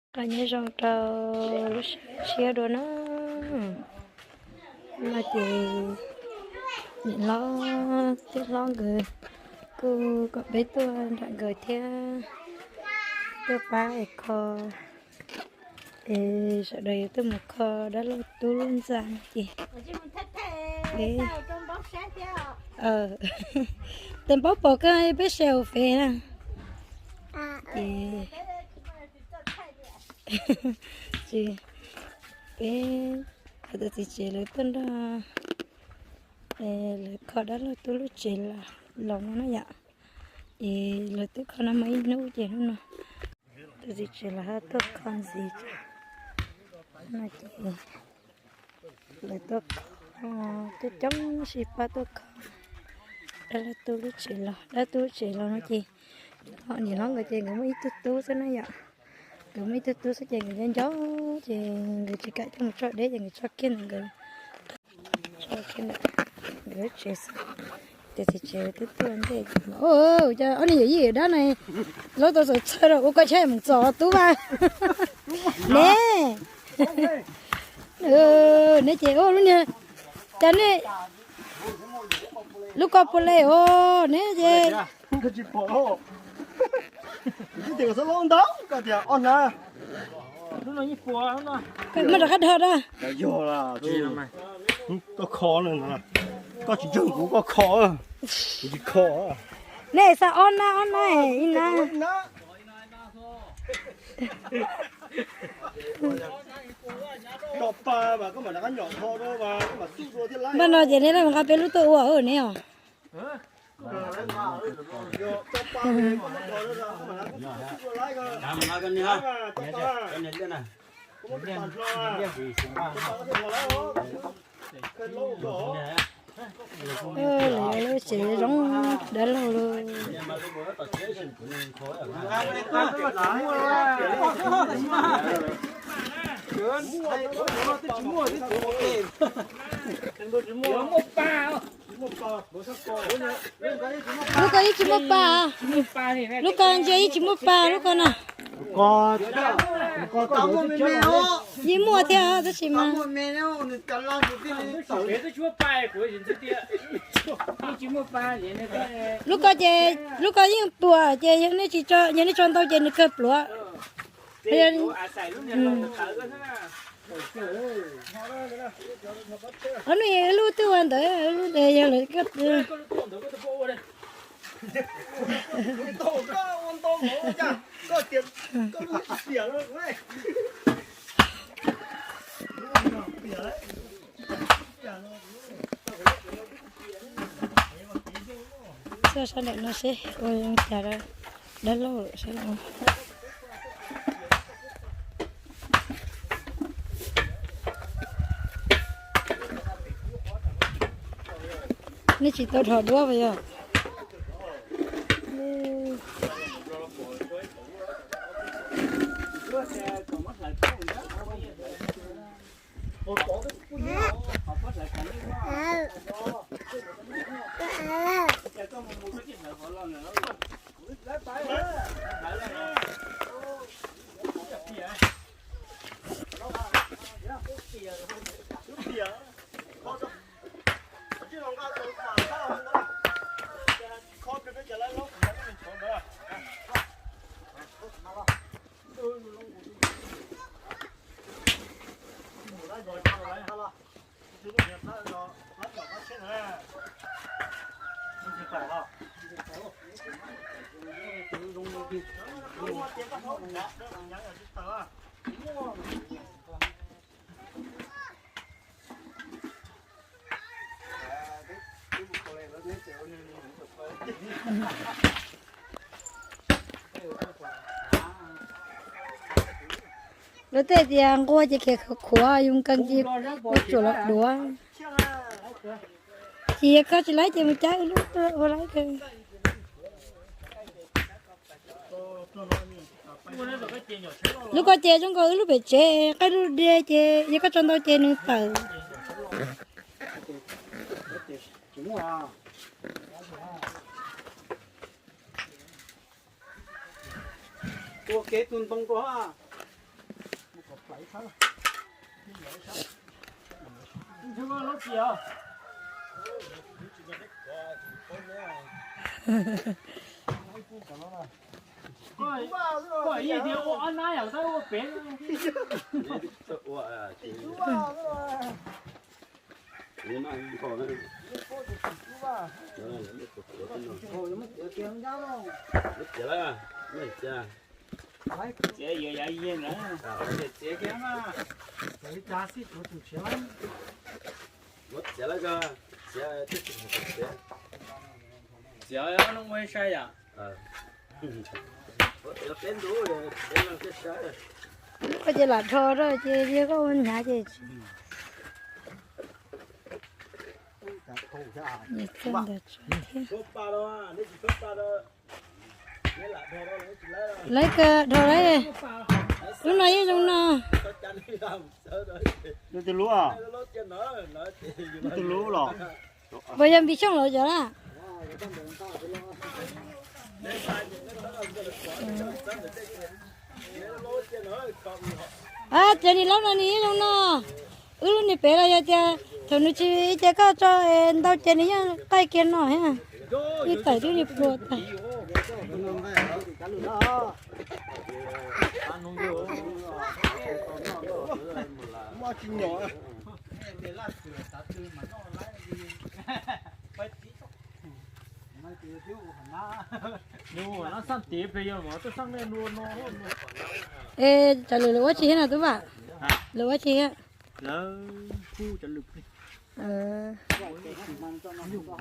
Qab nyob zoo rau lub sij hawm tshiab dua na. No ces niam hlob tij hlob nkawd kuj kom peb tuaj nram nkawd thiab, tuaj pab es kho, es sawv daws yuav tuaj mus kho dab laug tub lub ntxa no ces peb, tes npaub pom kawg peb share hauv Fev na. Ces peb, peb cov txiv tsev lawv tuaj nrog lawv kho dab laug tub lub tsev los no na yom. Ces lawv twb kho no muaj ib hnub ces hnub no tus txiv tsev los ho tuaj kho ntxiv tso. No ces lawv tuaj kho, coob coob sib pab tuaj kho dab laug tub lub tsev los, dab tub lub tsev los no ces niam hlob nkawd ces nkawd muaj ib tug tub xwb na yom. Nkawd muaj ib tug tub xwb ces nkawd nco nco ces nkawd tsis kam coj mus tso deb ces nkawd tso kiag ntawm nkawd, tso kiag ntawm nkawd lub tsev xwb. Ces txiv tsev twb tuaj ntej ces, ua cas ob niag yawm yij yawm dab no lawv tau txawm txhawj rau ua koj tsheb mus txom tub mas ne. Ne ces lub niag, cas ne, lub ko puas le os ne ces muab rov qab dhos da. Koj tsis ntseeg kuv koj kho, kuv tsis kho. Ne xa ob nab ob nab ib nab. Npaj no ces neb laj mus nqa peb lub tuaj ua ne os. Lawv tsev zoo dab laug lawm. Lub ko yeej tsis muaj pa. Lub ko ntsia yeej tsis muaj pa lub ko na. Yeej muaj thiab tab sis mas lub ko ces, lub ko yeej pluav ces yog nej tsis tso, yog nej tso ntau ces nws kawg pluav. Ob nub yog ib lub twb ua ntawd, lub yog lawv. Txog sab nram no seb ua cas dab laug sab no. Nej tsis tau dhos duab puas yog? Lawv tej tias nqua ces khiav khuav khuav, yus nkees ces ua tsuam los duav. Ces yog koj tsis laib ces mus cab wb lub ua laib kawg. Lub ko ces zoo nkaus wb lub pem tsev, qaij lub de ces yog koj tso ntau ces nws tawm. Ua kev tu ntoo rau ha. Koj ces lam dhos rau ces yog koj ua hnyav ces nws txawj ntawd thiab. Lawv kawg dhos lawm, lub no yeej zoo no. Nws tus lub, nws tus lub los. Puas yog Npis Xyooj lawv cov na? Ces niam laus no nws yeej zoo no. Wb lub niag pem los yog tias thaum nws tsis ib ce koj tso ntau ces nws yeej qaij kiag no thiab. Ib tawm twb li pluag tag. Es cov lwm lawv ua tsi thiab no tub Vam? Lawv ua tsi thiab?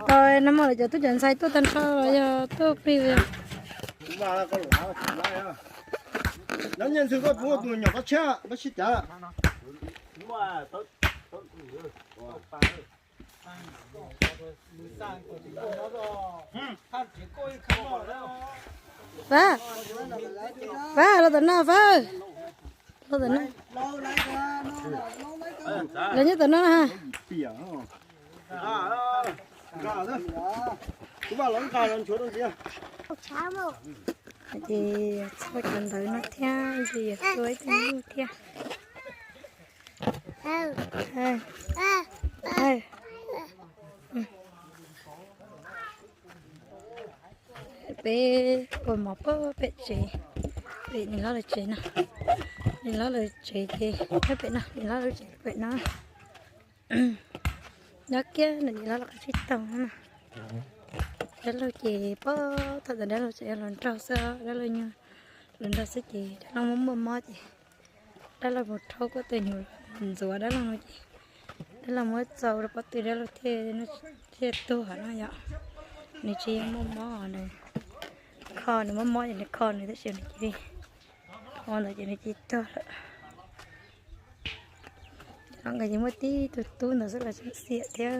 Tau, nag hmo lawv cov tub cov ntxhais tuaj tag nrho los yog tuaj plig? Nyob nyiaj ntxwg koj puv tus nyuam qab tshiab koj sib cav. Fab, Fab, los tom no Fab. Los tom no. Los nyob tom no na. Ces txhua cov ntawv no thiab ces yog tua ib tug nyuj thiab. Peb ua mov pem tsev, pem niam hlob lawv tsev no. Niam hlob lawv tsev ces nyob pem no, niam hlob lawv tsev pem no. Nyob kiag ntawm niam hlob lawv qhov tsib taug no. Dab laug ces pab thaum ntawd dab laug tseem yog hluas nraug xwb, dab laug nyuag hluas nraug xwb ces dab laug muaj muaj mob ces dab laug mus rhaub kuj tus nyuag ntxuav dab laug no ces dab laug muab txaus rau pob tw dab laug thiaj tuag no yom. Nws tsis yog muaj mob, nws kho, nws muaj mob ces nws kho nws tab sis nws cia li ua ntawd ces nws cia li tuag lawm. Cov no nkawd ces muaj tib tug tub ntawd xwb los tseem xiam thiab.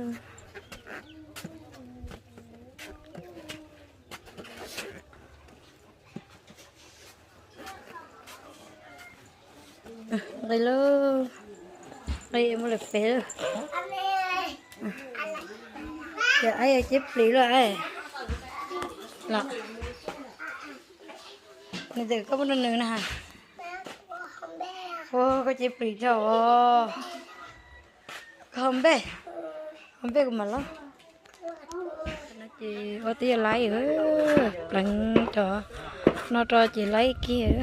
Nqis lauj, nqis mus lawm pem lauj. Yog aib yog ceb plis lauj aib. Los, nws tias koj muab rau nws na. Ua koj ceb plis rau os. Koj haus npej, haus npej kuv mam los. No ces ua tib yam laib, pleev cov no rau ces laib kiag.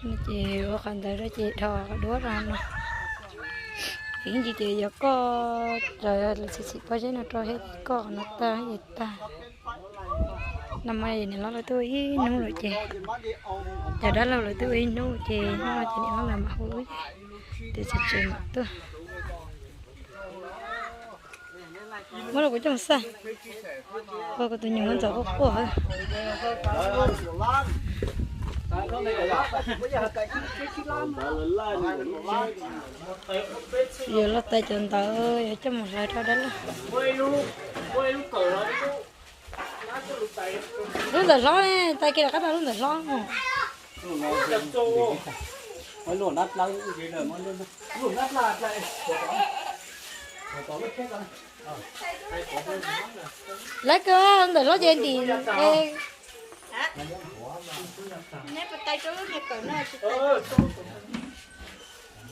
No ces ua qhov ntawd rau ces dhos duab rau no. Ib ntsis ces yog koj, lawv txhim txhim pob zeb no rau thiab ces koj qhov no tag ces tag. Nag hmo niam hlob lawv tuaj ua ib hnub lawm ces, cov dab laug lawv tuaj ua ib hnub ces hnub no ces niam hlob lawv mam hu wb ces tus txiv tsev mam tuaj. Muab rau kuv coj mus xaj, ua kuv tus nyuam ntxov quaj quaj. Yuav los tais cov ntawd yuav coj mus hlawv rau dab laug. Lub ntawm hlob ne, tais kiag rov qab tau lub ntawm hlob. Lawv kawg ntawm hlob ces ntim, Ces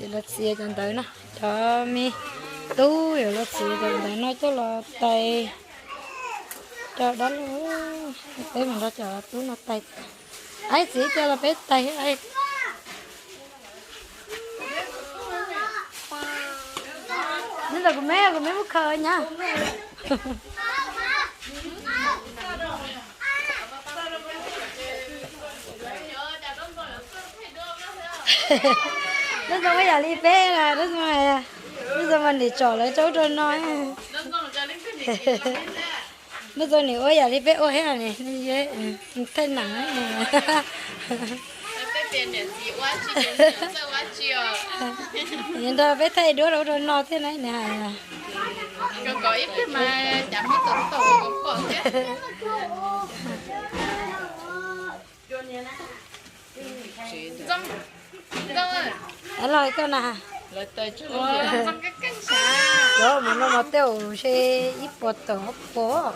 los txiav cov ntawv no, cov me tub yuav los txiav cov ntawv no coj los tais rau dab laug. Peb mus nrog cov tub no tais. Aib, txiav ib co los peb tais. Nyob ntawm kuv me, kuv me muab khaws nyab. Lub zoo ua yam li peb, lub zoo, lub zoo mas nim tsom lawv rau ub rau no. Lub zoo nim ua yam li peb ua thiab, thaj nam. Nws nrog peb thaij duab rau ub rau no thiab na, nws hais. Los koj na, cov mus no mas tej zaum ntshe ib puas tawm ob puas.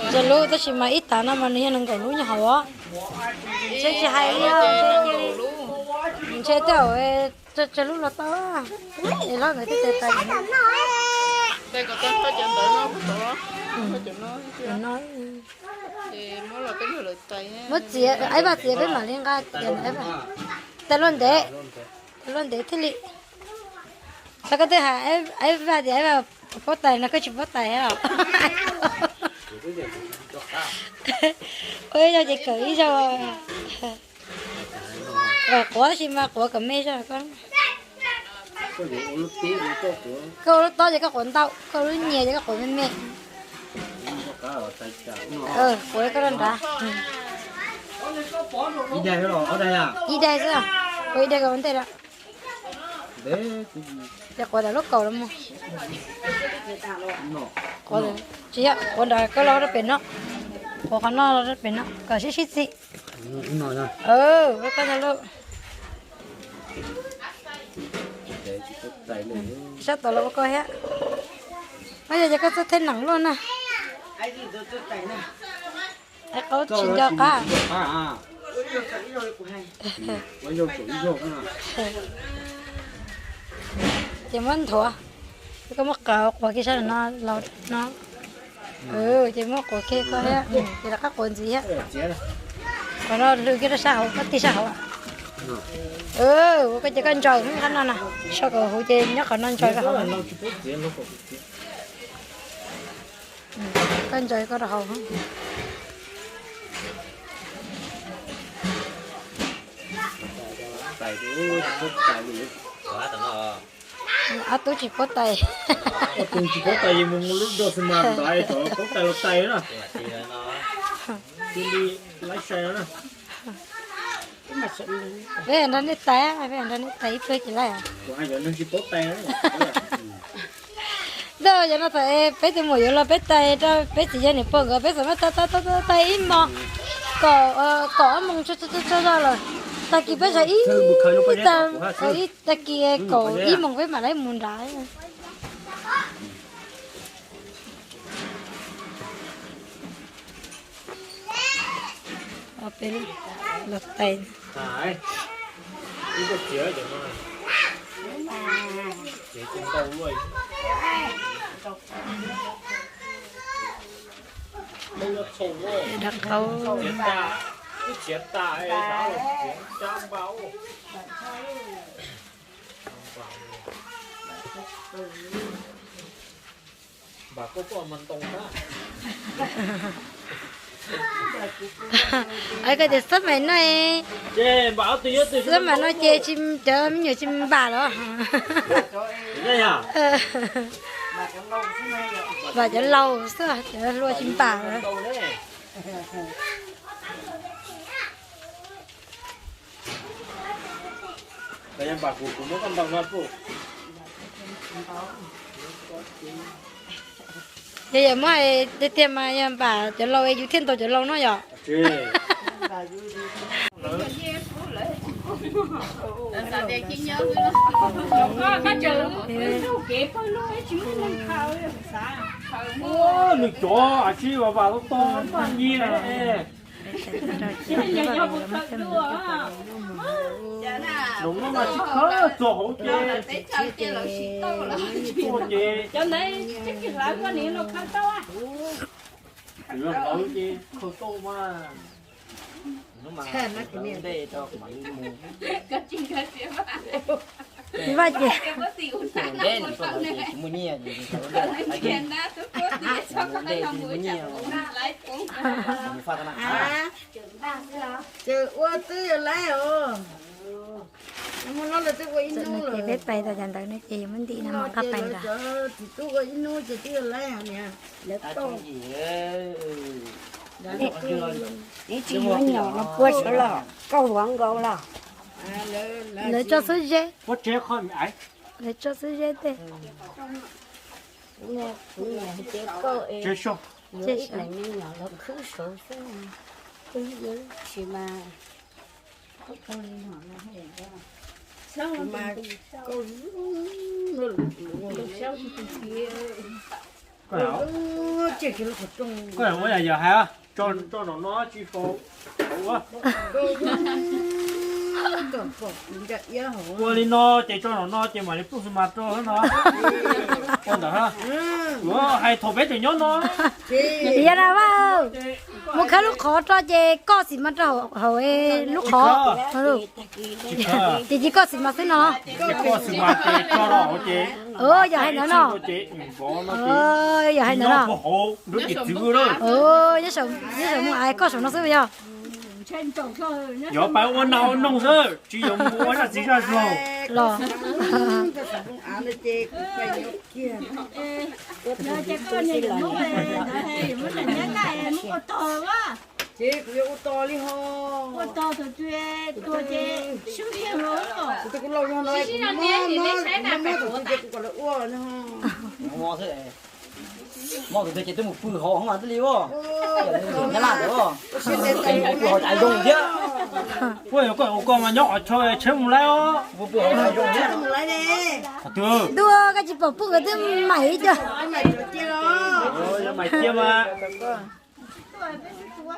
Ntawm lub tab sis mas ib tav no mas nws yog nees nkaum lub nyob hauv os. Ntshe tsis hais li, ntshe tej zaum tsawg lub los tau. Es hlob nkawd thiaj tais tais no. Muab txiav, Aib Vaj txiav peb mam li nqa. Tais luaj ntev, tais luaj ntev thiaj li. Tau koj twb hais Aib Vaj tias Aib Vaj paub tais no koj tsis paub tais os. Ua ib zaug ces kawm ib zaug. Quav tab sis mas quav kom me zog koj. Koj ua lub tob ces koj quav ntau, koj ua lub nyias ces koj quav me me. Quav koj rau nrad. Ib daig xwb, quav ib daig kom ua ntej lawm. Ces quav tau lub kaum los mus. Tsis yog, quav nrad koj los rau pem no. Quav qhov no los rau pem no kom sib sib txim. Koj coj lauj. Sab tod los ua koj thiab. Koj yog ces koj txoj thej neem luaj na. Qaub tsis nco qab. Ces muab nthuav, koj muab quav kiag sab no los no. Ces muab quav kiag koj thiab, ces rov qab quav ntxiv thiab. Qhov no lwg kiag rau sab hauv, koj tig sab hauv. Ua koj ces koj ntsaws qab no na, so kom huv ces nyob qhov no ntsaws rau hauv. Koj ntsaws koj rau hauv. Ob tug tsis paub tais. Ob tug tsis paub tais, mus mus lub dos xi mas ntawd, paub tais los tais na. Cia li laib sai no na. Peb nrog nej tais, peb nrog nej tais ib pliag ces laib. Ntawm cov no thaum peb tus muam yuav los peb tais rau peb txiv yawg niam pog nkawd, peb txawm muab tais tais tais tais ib hmos, kaum, kaum ob moos tsaug zog lawm. Tag kis peb sawv ib tag, ib tag kis kaum ib moos peb mam li mus nrad. Peb los tais. Dab qau. Koj tias xab maim no, xab maim no ces tsis, cov me nyuam tsis npam los? Npam cov laus xwb, cov hluas tsis npam. Yog yog muab tiag tiag mas yog npam cov laus es yus thiaj ntaus cov laus no yom. Ua, nws cov a tsi vas vas tau tau nyiaj. Nws mas tsis khawb txog hauv ces, ces, hlawv ces khaws tau mas. Vaj ces, ces ua twb yog laiv os. Peb pais tau cas ntawd ne ces yuav muab ntim no mas qab pais ntag. Tsis tub ua ib hnub ces twb yog laiv niam. Ib tsis muab nyom no puab sawv los kauj huav nkaus los. Lawv tso xub zeb. Lawv tso xub zeb tej. Koj ua yam yog hais, tso nom no tsis faus. Ua li no ces tso nom no ces mam li pluj xi mas rau no. Ua ntawd, yuav hais thaum peb tseem nyob no. Yog na, mus khawb lub qhov rau ces koj xi mas rau hauv lub qhov. Ces cia koj xi mas xwb no. Yog hais ntawd no. Yog hais ntawd no. Nyob saum mus aiv koj saum no xwb yog. Yuav pab ua noj ua noog xwb, tsis yuav mus ua zaj txiv zaj zog los. Ces kuv yuav ua tos li ho. Ua tos tus twg, tus twg kuv laus zog no, kuv mob mob tus twg ces kuv kom lawv ua no. Mob tus twg ces twb mus pw hauv hoob mas twb li ua. Nyab laj ntawd, pw hauv cas zoo thiab. Ua yog koj ua koj mas nyob qhov chaw tsheb mus laib os. Pw hauv cas zoo thiab. Ntuj, koj tsis pom pw nkawd twb maim ib co. Yog maim cia mas.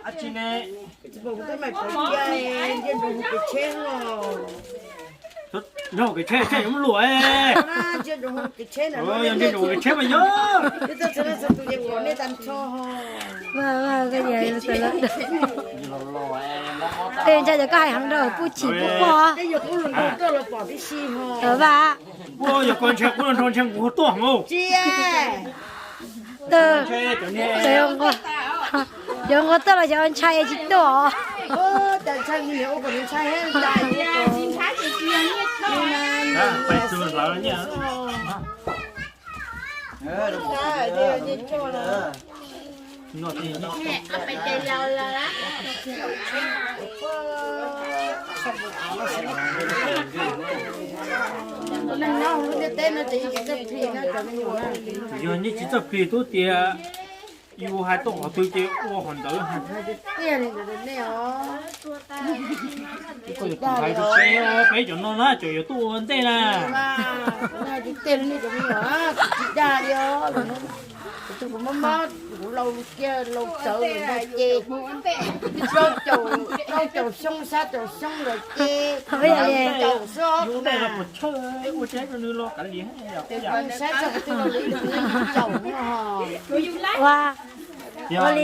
Ab tsi ne. Nyob hauv kev tsheb, tsheb yuav muab luam. Yog ntsia ntsoov kev tsheb mas yog. Tej ntshai ces koj hais heev rau pub chim pub quaj. Vaj, yog koj ntshai qub nrho ntshai nqus tuaj heev. Cov nqua tuaj los xyov ntshai tsis tuaj. Yog neb tsis txawj plig tub tias yus hais tau qhov twg ces ua qhov ntawd. Hais rau peb cov no na, cov yuav tuaj ua ntej na. Kuv tsis dag li os. Kuv mob mob, kuv laus kiag laus txawv ntag ces rau caum xyoo, xya caum xyoo lawm ces caum xwb os. Ua ntej los puas tshawj, ua tshawj rau nws los kav liam. Ces kuv saib txog qhov twg los lwm tus caum no. Ua, ua li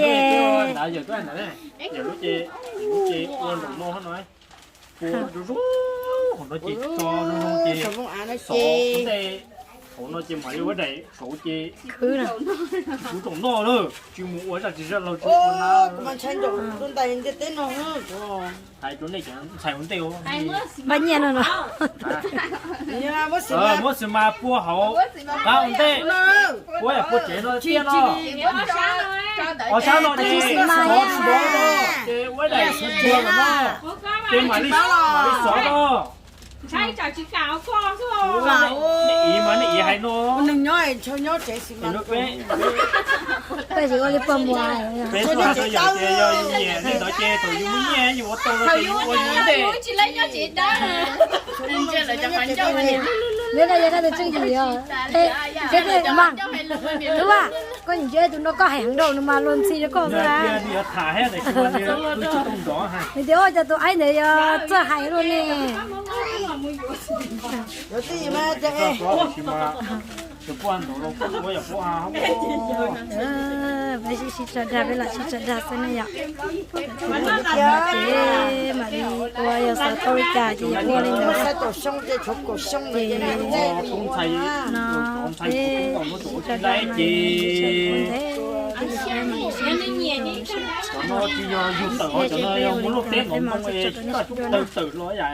ntawd, yawm tuaj ntawd, yawm lub ces, lub ces ua nraum no no. Ua zoo zoo, hauv no ces tso zoo zoo ces xov ntej, hauv no ces mam li ua daim saud ces khwv, kuv tsoom noj lawm tsis mus ua zaj tsis zaj laug tsis ua na. Kuv mas ntshai nraum tus ntais ntiaj teb no. Hais rau nej cov ntxhais ua ntej, npaj nyiaj no no. Muab xis mas pua hauv qab ua ntej, pua yam pua tsev no tiag no. Qhov sab no ces xov tsis npov no, ces ua daim xov tsis npov no, ces mam li, mam li xov no. Nej iv mas nej iv hais no. Peb tuaj tau yawm ces yog yus nyiam nej ntawd ces thaum yus muaj nyiaj yus ua tau no ces yus ua yus ntej. Lub no yog dab tus tswj yim os. Tub a, Koj nim ntsia tus no koj hais heev rau nws mas luag ntxhi rau koj xwb. Nws tias ua cas tus aib ntawd yog txawj hais luaj ne. Peb sib sib tso dag, peb lam sib tso dag xwb ne yom. Ces mam li ua, yog xav tau li cas ces yog ua li ntawd. Ces no peb sib tso dag no, peb mam li sib ntsib rau sab ntawd, peb mam sib tso rau nej sawv daws na.